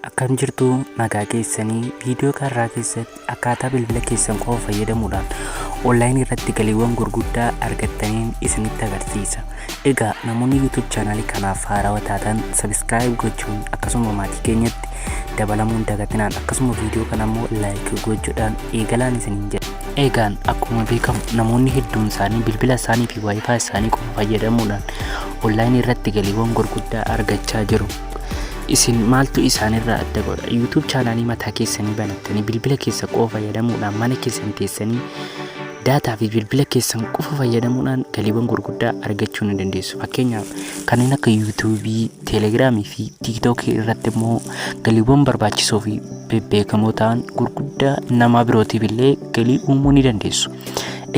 Akkam jirtu, nagaa keessanii? Viidiyoo kanarraa keessatti akkaataa bilbila keessan qofa fayyadamuudhaan onlaayinii irratti galiiwwan gurguddaa argattaniin isinitti agarsiisa. Egaa namoonni YouTube chaanaalii kanaaf haarawaa taatan subscribe gochuun akkasuma maatii keenyatti dabalamuun dagatinaan, akkasuma viidiyoo kana immoo like gochuudhaan eegalaan isiniin jedha. Egaan akkuma beekamu namoonni hedduun isaanii bilbila isaanii fi WiFi isaanii qofa fayyadamuudhaan onlaayinii irratti galiiwwan gurguddaa argachaa jiru. Isin maaltu isaanirraa adda godha? YouTube chaanaalii mataa keessanii banattanii bilbila keessa qofa fayyadamuudhaan, mana keessan teessanii daataa fi bilbila keessan qofa fayyadamuudhaan galiiwwan gurguddaa argachuu ni dandeessu. Fakkeenyaaf kanneen akka YouTubeii, Telegramii fi TikTokii irratti immoo galiiwwan barbaachisoo fi bebbeekamoo ta'an gurguddaa nama birootiif illee galii uumuu ni dandeessu.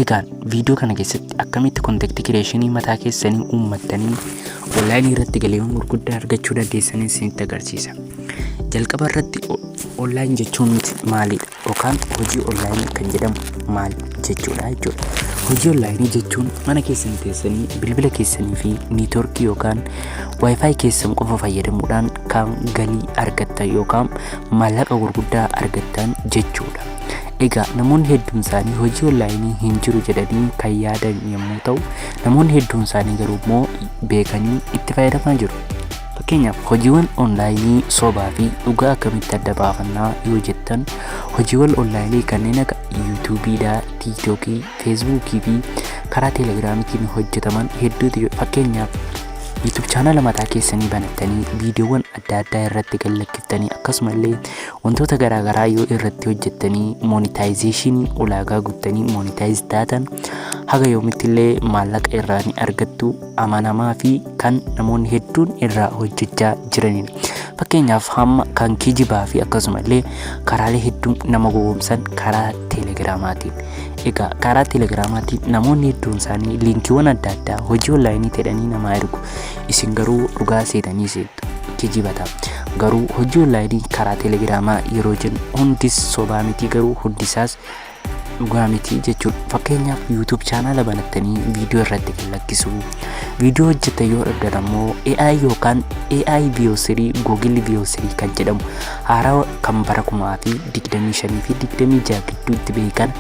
Egaan viidiyoo kana keessatti akkamitti content creationii mataa keessanii uummattanii onlaayinii irratti galiiwwan gurguddaa argachuu dandeessanii isinitti agarsiisa. Jalqaba irratti online jechuun maalidha? Yookaan hojii onlaayinii kan jedhamu maal jechuudha jechuudha. Hojii onlaayinii jechuun mana keessan teessanii bilbila keessanii fi niitoorkii yookaan WiFi keessan qofa fayyadamuudhaan kan galii argattan yookaan maallaqa gurguddaa argattan jechuudha. Egaa namoonni hedduun isaanii hojii onlaayinii hin jiru jedhanii kan yaadan yommuu ta'u, namoonni hedduun isaanii garuu immoo beekanii itti fayyadamaa jiru. Fakkeenyaaf hojiiwwan onlaayinii sobaa fi dhugaa akkamitti adda baafannaa yoo jettan, hojiiwwan onlaayinii kanneen akka YouTubeiidhaa, TikTokii, Facebookii fi karaa Telegramiitiin hojjetaman hedduutu jiru. Fakkeenyaaf YouTube chaanala mataa keessanii banattanii viidiyoowwan adda addaa irratti gad lakkiftanii, akkasumallee wantoota garaagaraa yoo irratti hojjettanii, monetizationii ulaagaa guuttanii monetize taatan, haga yoomitti illee maallaqa irraa ni argattu, amanamaa fi kan namoonni hedduun irraa hojjechaa jiranidha. Fakkeenyaaf hamma kan kijibaa fi akkasumallee karaalee hedduu nama gowwoomsan karaa Telegramaatiin. Egaa karaa Telegramaatiin namoonni hedduun isaanii liinkiiwwan adda addaa hojii onlaayinii jedhanii namaa ergu. Isin garuu dhugaa seetanii seettu, kijibata. Garuu hojii onlaayinii karaa Telegramaa yeroo jennu hundis sobaa miti, garuu hundisaas dhugaa miti jechuudha. Fakkeenyaaf YouTube chaanaala banattanii viidiyoo irratti gad lakkisuu. Viidiyoo hojjettan yoo dhabdan ammoo AI yookaan AI Veo 3, Google Veo 3 kan jedhamu haarawaa kan bara 2025 fi 26 gidduutti beekan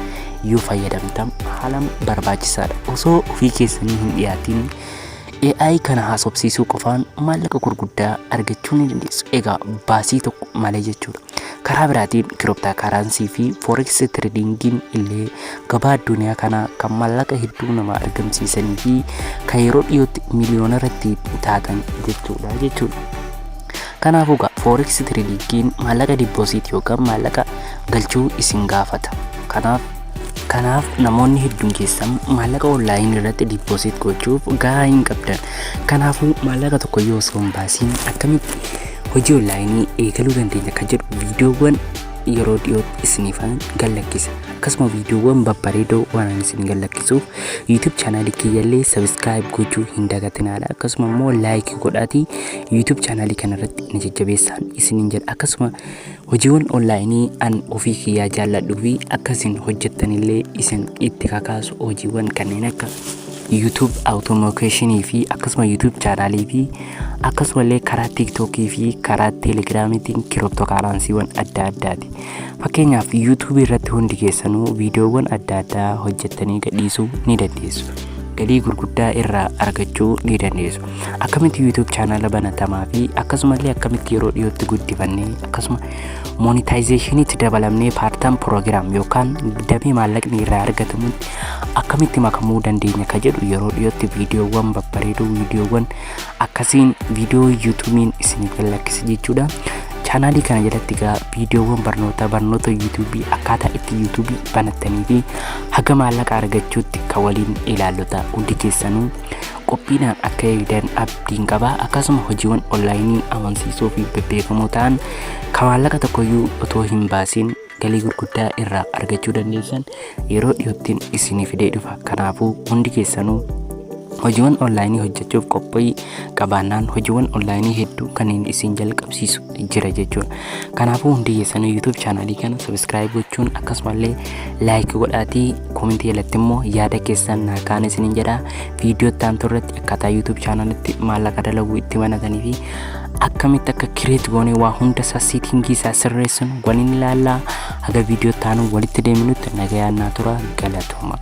yoo fayyadamtan haalaan barbaachisaadha. Osoo ofii keessanii hin dhiyaatiin AI kana haasofsiisuu qofaan maallaqa gurguddaa argachuu ni dandeessu. Egaa baasii tokko malee jechuudha. Karaa biraatiin cryptocurrency fi forex tradingiin illee gabaa addunyaa kanaa kan maallaqa hedduu nama argamsiisanii fi kan yeroo dhiyootti miliyoona irratti taatan jechuudha jechuudha. Kanaafuu egaa forex tradingiin maallaqa deposit yookaan maallaqa galchuu isin gaafata. Kanaaf namoonni hedduun keessan maallaqa onlaayinii irratti deposit gochuuf gahaa hin qabdan. Kanaafuu maallaqa tokko yoo osoo hin baasiin akkamitti hojii onlaayinii eegaluu dandeenya kan jedhu viidiyoowwan yeroo dhiyootti isiniifan gallakkisa. Akkasuma viidiyoowwan babbareedoo waan ani isin gallakkisuuf YouTube chaanaalii kiyyallee subscribe gochuu hin dagatinaadha. Akkasuma immoo like godhaatii YouTube chaanaalii kanarratti na jajjabeessaan isiniin jedha. Akkasuma hojiiwwan onlaayinii an ofii kiyyaa jaalladhuu fi akka isin hojjettanillee isin itti kakaasu hojiiwwan kanneen akka YouTube automationii fi akkasuma YouTube chaanaalii fi akkasumallee karaa TikTokii fi karaa Telegramiitiin cryptocurrencywwan adda addaati. Fakkeenyaaf YouTube irratti hundi keessanuu viidiyoowwan adda addaa hojjettanii gadhiisuu ni dandeessu. Galii gurguddaa irraa argachuu ni dandeessu. Akkamitti YouTube chaanaala banatamaa fi akkasumallee akkamitti yeroo dhiyootti guddifannee akkasuma monetizationiitti dabalamnee partner program yookaan damee maallaqni irraa argatamutti akkamitti makamuu dandeenya ka jedhu yeroo dhiyootti viidiyoowwan babbareedoo, viidiyoowwan akkasiin viidiyoo YouTubeiin isiniif gallakkisa jechuudha. Chaanaalii kana jalatti egaa viidiyoowwan barnoota, barnoota YouTubeii, akkaataa itti YouTubeii banattanii fi haga maallaqa argachuutti kan waliin ilaallota. Hundi keessanuu qophiidhaan akka eegdan abdiin qaba. Akkasuma hojiiwwan onlaayinii amansiisoo fi bebbeekamoo ta'an kan maallaqa tokkoyyuu otoo hin baasiin galii gurguddaa irraa argachuu dandeessan yeroo dhiyoottiin isinii fidee dhufa. Kanaafuu hundi keessanuu hojiiwwan onlaayinii hojjechuuf qophii qabaannaan hojiiwwan onlaayinii hedduu kanneen isin jalqabsiisu jira jechuudha. Kanaafuu hundi keessanuu YouTube chaanaalii kana subscribe gochuun akkasumallee like godhaatii commentii jalatti immoo yaada keessan naa kaan isiniin jedha. Viidiyoo itti aantu irratti akkaataa YouTube chaanaalitti maallaqa dalaguu itti banatanii fi Akkamitti akka create goonee waa hunda isaa setting isaa sirreessinu waliin ilaallaa. Haga viidiyoo taanu walitti deeminutti nagayaan naa tura, galatooma.